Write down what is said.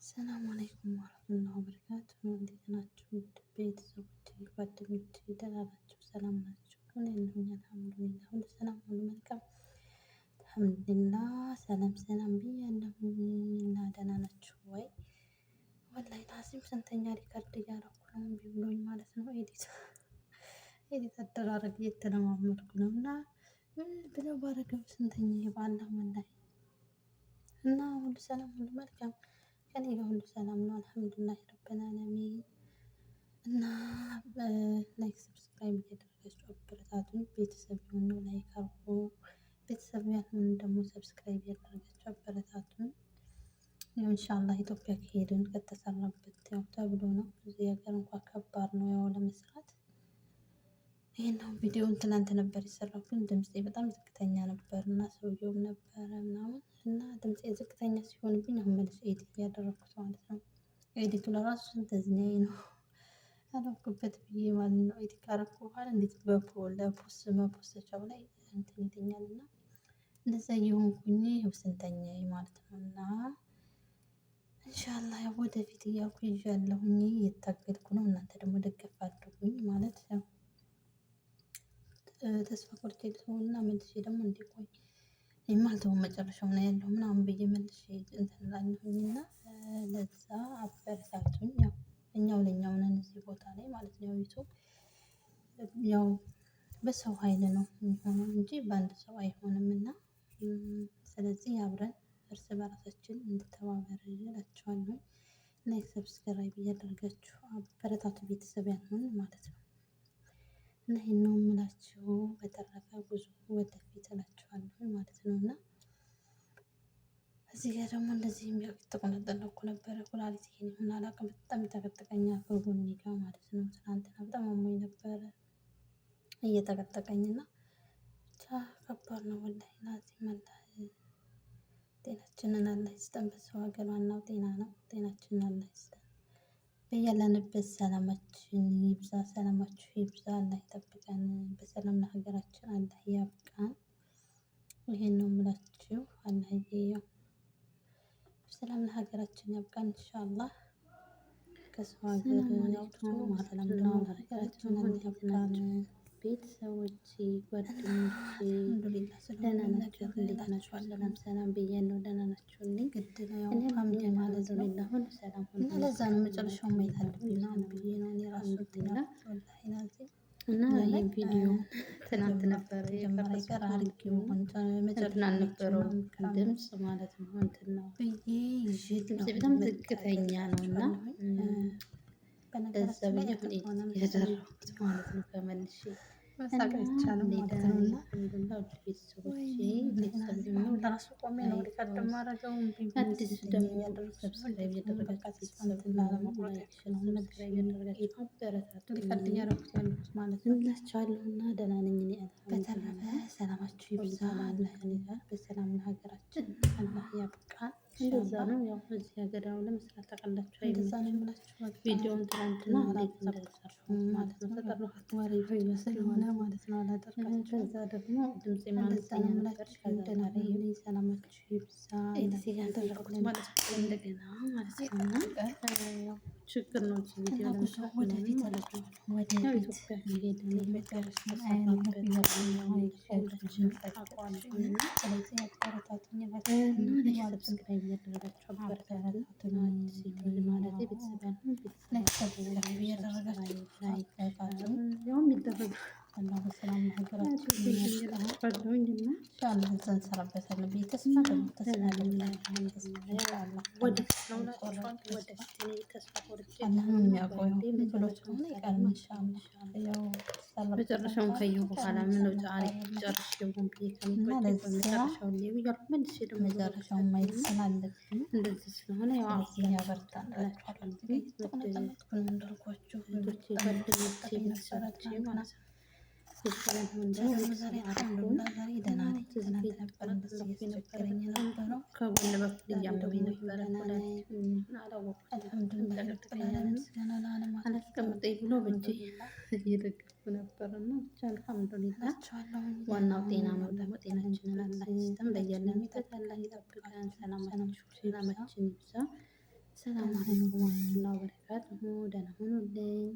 ሰላም አለይኩም ወራህመቱላሂ ወበረካቱህ። እንዴት ናችሁ? ቤተሰቦቼ፣ ጓደኞቼ ደህና ናችሁ? ሰላም ናችሁ? እኔ አለሁኝ አልሐምዱሊላህ፣ ሁሉ ሰላም፣ ሁሉ መልካም አልሐምዱሊላህ። ሰላም ሰላም ብያለሁኝ እና ደህና ናችሁ ወይ? ወላሂ ላዚም ስንተኛ record እያደረኩ ነው እምቢ ብሎኝ ማለት ነው። Edit አደራረግ እየተለማመድኩ ነው እና ብለው ባረገው ስንተኛ በአላህ ወላሂ እና ሁሉ ሰላም ሁሉ መልካም ከኔ ጋር ሁሉ ሰላም ነው። አልሐምዱሊላህ ረብል ዓለሚን። እና like subscribe እያደረጋችሁ አበረታቱኝ። ቤተሰብ የሆኑ like አድርጉ፣ ቤተሰብ ያልሆኑ ደግሞ subscribe እያደረጋችሁ አበረታቱኝ። ያው ኢንሻአላህ ኢትዮጵያ ከሄድን ከተሰራበት ያው ተብሎ ነው። እዚህ ሀገር እንኳን ከባድ ነው ያው ለመስራት። ይሄን አሁን ቪዲዮውን ትናንት ነበር የሰራው፣ ግን ድምፄ በጣም ዝቅተኛ ነበር እና ሰውየውም ነበረ ምናምን እና ድምፄ ዝቅተኛ ሲሆንብኝ አሁን መልሼ edit እያደረኩት ማለት ነው። Edit ኡ ለራሱ ስንት ዝኛዬ ነው አላልኩበት ብዬ ማለት ነው። Edit ካረኩ በኋላ እንዴት ለፖስት መፖስተቻው ላይ እንትን ይለኛል እና እንደዛ እየሆንኩኝ ይኸው ስንተኛዬ ማለት ነው። እና ኢንሻአላህ ያው ወደፊት እያልኩ ይዣለሁኝ እየታገልኩ ነው። እናንተ ደግሞ ደገፍ አድርጉኝ ማለት ያው ተስፋ ቆርጬ ልተውና መልሼ ደግሞ እንዲቆይ እኔማ አልተውም መጨረሻው ነው ያለው ምናምን ብዬ መልሼ እንትን እላለሁኝ እና ለዛ አበረታቱኝ። ያው እኛው ለእኛው ነን እዚህ ቦታ ላይ ማለት ነው። ዩቲዩብ ያው በሰው ኃይል ነው የሚሆነው እንጂ በአንድ ሰው አይሆንም። እና ስለዚህ አብረን እርስ በራሳችን እንተባበር እላችኋለሁ። Like subscribe እያደረጋችሁ አበረታቱ ቤተሰብ ያልሆን ማለት ነው። እና ይሄን ነው የምላችሁ። በተረፈ ጉዞ ወደፊት እላችኋለሁ ማለት ነው። እና እዚህ ጋር ደግሞ እንደዚህ የሚያቅጥቁ ነበረ ኩላሊት ይሄን ይሁን አላውቅም፣ በጣም ይጠቀጥቀኛል ከጎኔ ጋር ማለት ነው። ትናንትና በጣም አሞኝ ነበረ እየጠቀጠቀኝ እና ብቻ ከባድ ነው ወላሂ ላዚም አላህ ጤናችንን አላህ ይስጠን። በሰው ሀገር ዋናው ጤና ነው። ጤናችንን አላህ ይስጠን። በያለንበት ሰላማችን ይብዛ፣ ሰላማችሁ ይብዛ። አላህ ይጠብቀን። በሰላም ለሀገራችን አላህ ያብቃን። ይሄን ነው የምላችሁ። አላህዬ ያው በሰላም ለሀገራችን ያብቃን ኢንሻአላህ። ከሰው ሀገር አውጥቶ በሰላም ደግሞ ለሀገራችን አላህ ያብቃን። ቤተሰቦቼ ጓደኞቼ ደህና ናችሁ? እንዴት ናችሁ? ሰላም ሰላም ብያለሁ። ደህና ናችሁልኝ? ግድ ነው ያው family ማለት ነው። አልሐምዱሊላህ ሁሉ ሰላም ሁሉ እና ለዛ ነው መጨረሻውን ማየት አለብኝ ምናምን ብዬ ነው እኔ ራሱ እንትን ያልኩት ወላሂ ላዚም እና ይሄን ቪዲዮ ትናንት ነበረ ጀመረ ይቀር አድርጌው እንትን አልነበረውም ድምፅ ማለት ነው። እንትን ነው ብዬ ይዤ ድምፅ በጣም ዝቅተኛ ነው እና ለዛ በነገራችን ላይ ብዬ አሁን ሆነ edit ያደረኩት ማለት ነው ከመልሼ መሳቅ አይቻልም ማለት ነው። እና ለራሱ ቆሜ ነው record የማደርገው። አዲስ ደግሞ subscribe ያደረጋችሁ ቤተሰብ ላለመቁረጥ ያክል ነው subscribe ያደረጋችሁ አበረታቱ Record እያደረኩት ያለሁት ማለት ነው። እላችኋለሁ። እና ደህና ነኝ እኔ በተረፈ አልሐምዱሊላህ። ሰላማችሁ ሁሉ ይብዛ። ሰላም አላህ ከእኔ ጋር በሰላም ለሀገራችን አላህ ያብቃን። እንደዛ ኢንሻአላህ ነው። ያው እዚህ ሀገር ያው ለመስራት ታውቃላችሁ እንደዛ ነው አይመችም። የምላችሁ። በቃ ቪዲዮውን ትናንትና እንዴት እንደሰራሁት አላበዛባችሁም ማለት ማለት ነው ነው። ተጠራኋት ወሬ ስለሆነ ማለት ነው አላደርጋችሁም። ከዛ ደግሞ ድምፄ እንደዛ አነስተኛ ነው ነበር። የምላችሁ። ከዛ ደህና ዛሬ ሁኑልኝ። ሰላማችሁ ይብዛ። Edit እያደረኩት ማለት ነው እንደገና ማለት ነው። እና ያው ችግር ነው እዚህ ቪዲዮ እና ጉዞ ለመስራት ምናምን ወደፊት ማለት ነው። እላችኋለሁ። ያው ወደፊት ኢትዮጵያ ሄደን መጨረሻውን አያለሁ ተሰራበት እያልኩኝ ነው። ሁላችንም ታውቀዋለህ እና ስለዚህ አበረታቱኝ እና እላችኋለሁ Like ማለት ነው። Subscribe እያደረጋችሁ አበረታቱኝ። አበረታቱኝ። አዲስ የሆነ ማለት ቤተሰብ ያልሆኑ ቤተሰብ Like subscribe እያደረጋችሁ Like አበረታቱኝ። ያው የሚደረገው አላህ በሰላም ለሀገራችን ያብቃን። አድርጉልኝ እና ኢንሻአላህ እዛ እንሰራበታለን ብዬ ተስፋ ደግሞ ተስፋ አደርጋለሁ። ተስፋ ኢንሻአላህ ወደፊት ነው እላችኋለሁ። አይቆረጥ ተስፋ ወደፊት እኔ ተስፋ ቆርጬ አላህ ነው የሚያውቀው። ያው አንዴ ብሎ ከሆነ አይቀርም ኢንሻአላህ ያው ይሰራበታል መጨረሻውን ካለ ካየሁ በኋላ አይቀርም ምን ነው ይሰራል አሪፍ ወላሂ። ጨርሼው ብዬ እና ከምቆጭ ለዛ መጨረሻውን ልየው እያልኩ መልሼ ደግሞ መጨረሻውን ማየት ስላለብኝ እንደዚህ ስለሆነ ያው ስለዚህ ያበርታን እላችኋለሁ። እዚህ ጋር እየተቆነጠነጥኩ ነው እንዳልኳችሁ እህቶቼ፣ በጣም ጓደኞቼ፣ እየተጠቀጠቀኝ ነበረ ቤተሰቦቼ ትናንትና። ማለት ነው። ቤተሰብ ያልሆኑ ብቻ ደግሞ ደግሞ ዛሬ ቤተሰብ አድርጉን። አልሐምዱሊላህ ዛሬ ደህና ነኝ። ትናንት ነበር እንደዚህ እየተቆነጠነጥኩ የነበረ እያስቸገረኝ በጣም የነበረው። ከጎን በኩል ዛሬ እያመመኝ ደግሞ ነበረ። ደህና ነኝ። ኩላሊት አላወቅኩትም። አልሐምዱሊላህ ረብል ይጠቀጥቀኛል ዓለሚን እና ምስጋና ለዓለማቱ አላስቀምጠኝ ብሎ በእጄ አልሐምዱሊላህ እየደገፍኩ ነበር እና ብቻ አልሐምዱሊላህ። እላችኋለሁ። ዋናው ጤና ነው። ደግሞ ጤናችንን አላህ ይስጠን። በያለንበት አላህ ይጠብቀን። ሰላማችሁ ይብዛ። ሰላማችን ይብዛ። ሰላም ደህና አለይኩም ሁኑልኝ። ወራህመቱላሂ ወበረካቱሁ። ደህና ሁኑልኝ።